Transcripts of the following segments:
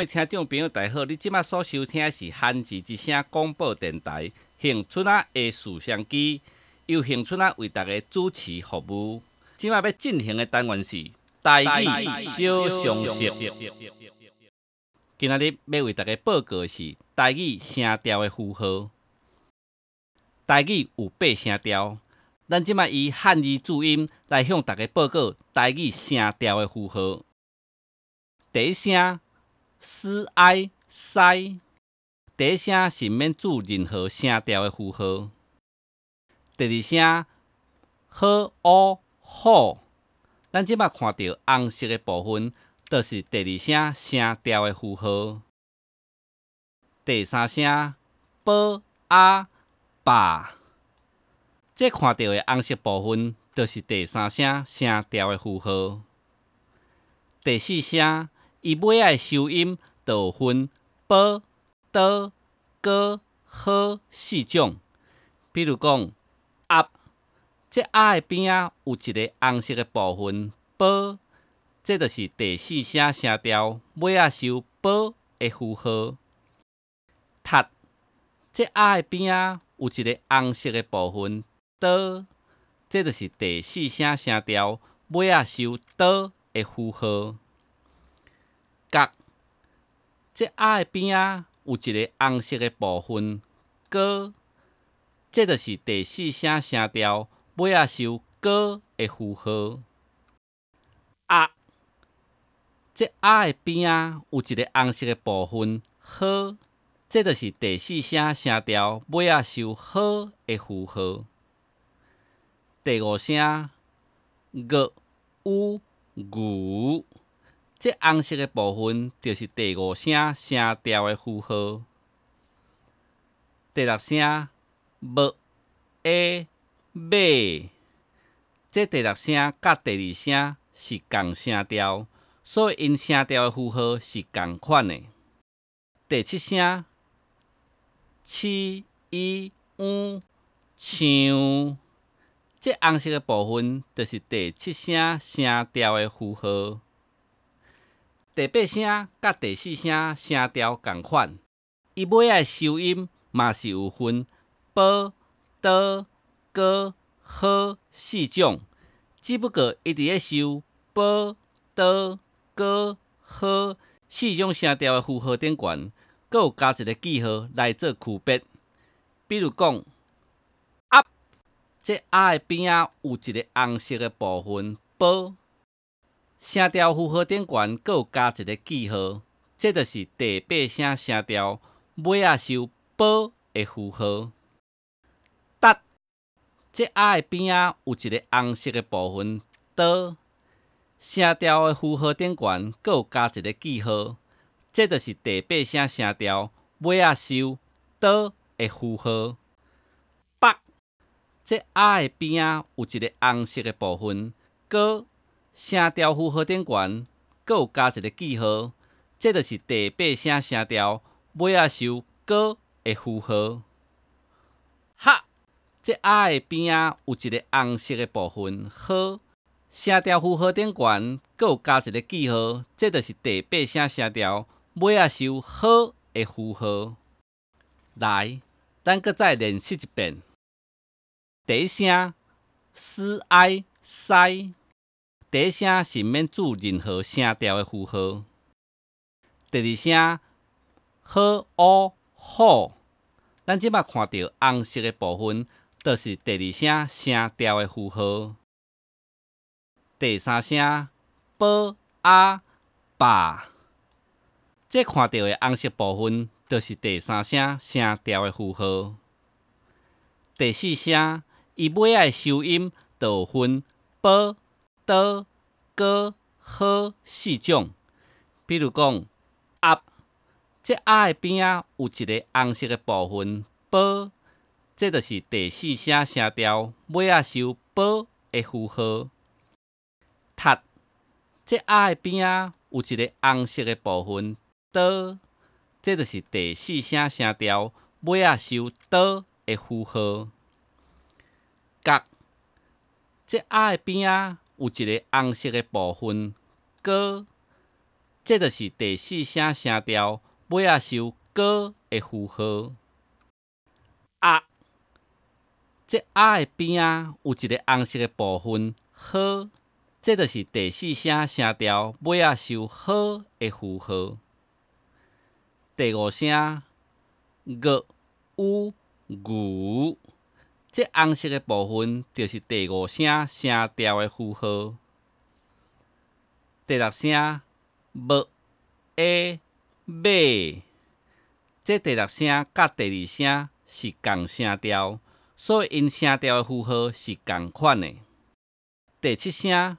位聽眾朋友，大家好！你這馬所收聽的是韓字之聲廣播電臺興春仔的視相機，由興春仔為大家主持服務。這馬欲進行的單元是台語小常識。今仔日欲為大家報告的是台語聲調的符號。台語有八聲調，咱這馬以漢字注音來向大家報告台語聲調的符號。第一聲嘶哀塞，第一聲是免注任何聲調的符號。第二聲呵烏虎，咱這馬看著紅色的部分，就是第二聲聲調的符號。第三聲波阿吧，這看著的紅色部分，就是第三聲聲調的符號。第四聲，伊尾仔的收音就有分波、哆、哥、呵四種。比如講，鴨，這鴨的邊仔有一个紅色的部分，波，這就是第四聲聲調尾仔收波的符號。讀，這鴨的邊仔有一个紅色的部分，哆，這就是第四聲聲調尾仔收哆的符號。角，這鴨的邊仔有一個紅色的部分，哥，這就是第四聲聲調尾仔收哥的符號。鴨，這鴨的邊仔有一個紅色的部分，呵，這就是第四聲聲調尾仔收呵的符號。第五聲，樂、烏、牛。這紅色的部分就是第五聲聲調的符號。第六聲無、下、馬，這第六聲佮第二聲是仝聲調，所以𪜶聲調的符號是仝款的。第七聲鼠、伊、烏、像，這紅色的部分就是第七聲聲調的符號。第八聲佮第四聲聲調仝款，伊尾仔的收音嘛是有分波、哆、哥、呵四種，只不過伊佇咧收波、哆、哥、呵四種聲調的符號頂懸，閣有加一个記號來做區別。比如講，鴨，這鴨的邊仔有一个紅色的部分，波。聲調符號頂懸閣有加一个記號，這就是第八聲聲調尾仔收波的符號。達，這鴨的邊仔有一个紅色的部分，哆。聲調的符號頂懸閣有加一个記號，這就是第八聲聲調尾仔收哆的符號。北，這鴨的邊仔有一个紅色的部分，哥。聲調符號頂懸閣有加一个記號，這就是第八聲聲調尾仔收哥的符號。哈，這鴨的邊仔有一个紅色的部分，呵。聲調符號頂懸閣有加一个記號，這就是第八聲聲調尾仔收呵的符號。來，咱閣再練習一遍。第一聲，嘶哀塞。第一聲是免注任何聲調的符號。第二聲呵烏虎，咱這馬看著紅色的部分，就是第二聲聲調的符號。第三聲波阿吧，這看著的紅色部分，就是第三聲聲調的符號。第四聲，伊尾仔的收音就有分波、哆、哥、呵四種。比如講，鴨，這鴨的邊仔有一个紅色的部分，波，這就是第四聲聲調尾仔收波的符號。讀，這鴨的邊仔有一个紅色的部分，哆，這就是第四聲聲調尾仔收哆的符號。角，這鴨的邊仔有一个紅色的部分，哥，這就是第四聲聲調尾仔收哥的符號。啊，這啊的邊仔有一个紅色的部分，呵，這就是第四聲聲調尾仔收呵的符號。第五聲個、u、牛，這紅色的部分就是第五聲聲調的符號。第六聲無、A、馬，這第六聲佮第二聲是仝聲調，所以𪜶聲調的符號是仝款的。第七聲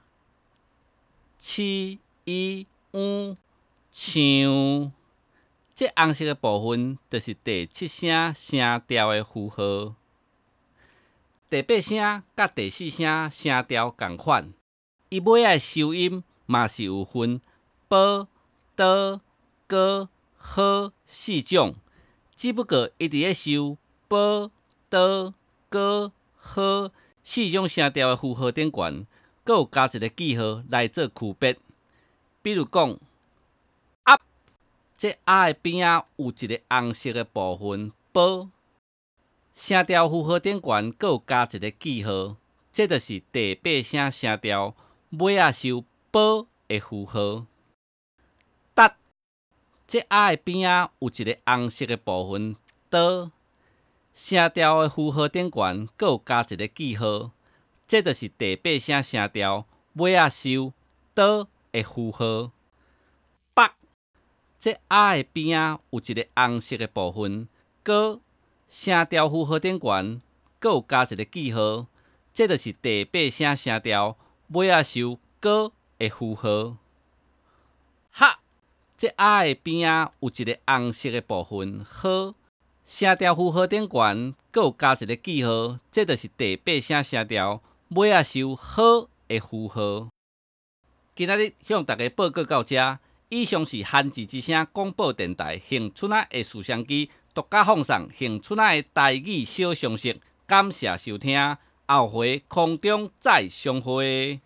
ㄑ、ㄧ、ㄨ，像，這紅色的部分就是第七聲聲調的符號。第八聲佮第四聲聲調仝款，伊尾仔的收音嘛是有分波、多、哥、呵四種，只不過伊佇咧收波、多、哥、呵四種聲調的符號頂懸，閣有加一个記號來做區別。比如講，鴨，這鴨的邊仔有一个紅色的部分波，聲調符號頂懸閣有加一个記號，這就是第八聲聲調尾仔收波的符號。達，這鴨的邊仔有一个紅色的部分多，聲調的符號頂懸閣有加一个記號，這就是第八聲聲調尾仔收多的符號。北，這鴨的邊仔有一个紅色的部分哥，聲調符號頂懸閣有加一个記號，這就是第八聲聲調尾仔收哥的符號。哈，這鴨的邊仔有一个紅色的部分呵，聲調符號頂懸閣有加一个記號，這就是第八聲聲調尾仔收呵的符號。今仔日向大家報告到這，以上是韓字之聲廣播電臺興春仔的視相機獨家放送興春仔的台語小常識，感謝收聽，後回空中再相會。